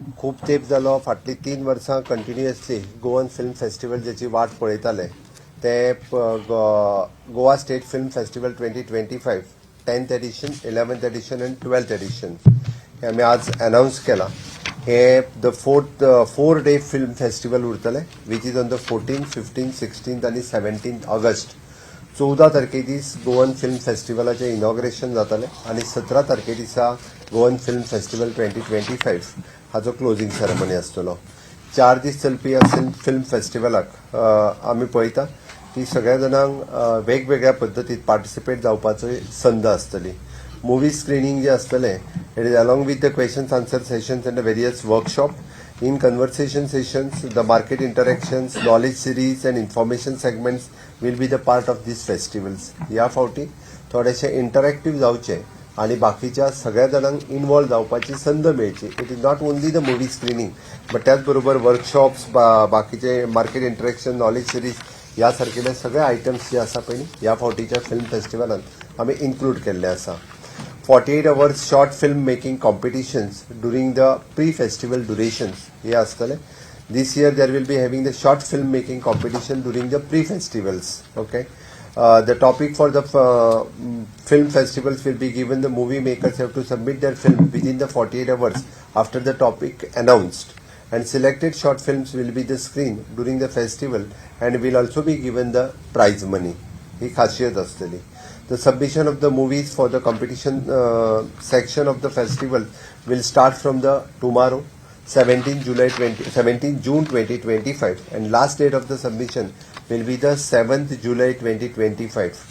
खूब तेंप जालो, फाटलीं 3 वर्सां कंटिन्युअसली गोवन फिल्म फेस्टिवल ज्याची वाट पळयताले, ते Goa State Film Festival 2025, 10th edition, 11th edition and 12th edition हे आमी आज अनावन्स केलां. हे the fourth 4 day film festival उरतलें, which is on the 14, 15, 16 आनी 17 ऑगस्ट. 14 तारखे दीस गोवन फिल्म फेस्टिवलाचें इनॉग्रेशन जातलें आनी 17 तारखे दिसा Goan Film Festival 2025 हाचो क्लोजींग सेरेमनी आसतलो. 4 दीस चलपी ह्या फिल्म फेस्टिवलाक आमी पळयता की सगळ्या जाणांक वेगवेगळ्या पद्दतीत पार्टिसिपेट जावपाचो संद आसतली. मुवी स्क्रिनींग जे आसतलें, it is along with the questions answer sessions and the various workshop. In conversation sessions, the market interactions, knowledge series and information segments will be the part of these festivals. ह्या फावटी थोडेशे इंटरॅक्टीव जावचे आणि बाकीच्या सगळ्या जाणांक involve जावपाची संद मेळची. It is not only the movie screening, but त्याच बरोबर वर्कशॉप्स, बाकीचे मार्केट इंटरॅक्शन, नॉलेज सिरीज ह्या सारकेले सगळे आयटम्स जे आसा पळय न्ही, ह्या फावटीच्या फिल्म फेस्टिवलान आमी इन्क्लूड केल्ले आसा. 48 hours short film making competitions during the pre-festival durations हे आसतले. This year there will be having the short film making competition during the pre-festivals, okay? The topic for the film festivals will be given. The movie makers have to submit their film within the 48 hours after the topic announced, and selected short films will be the screen during the festival and will also be given the prize money. ही खासियत आसतली. The submission of the movies for the competition section of the festival will start from the tomorrow, 17 July 20, 17 June 2025, and last date of the submission will be the 7th July 2025.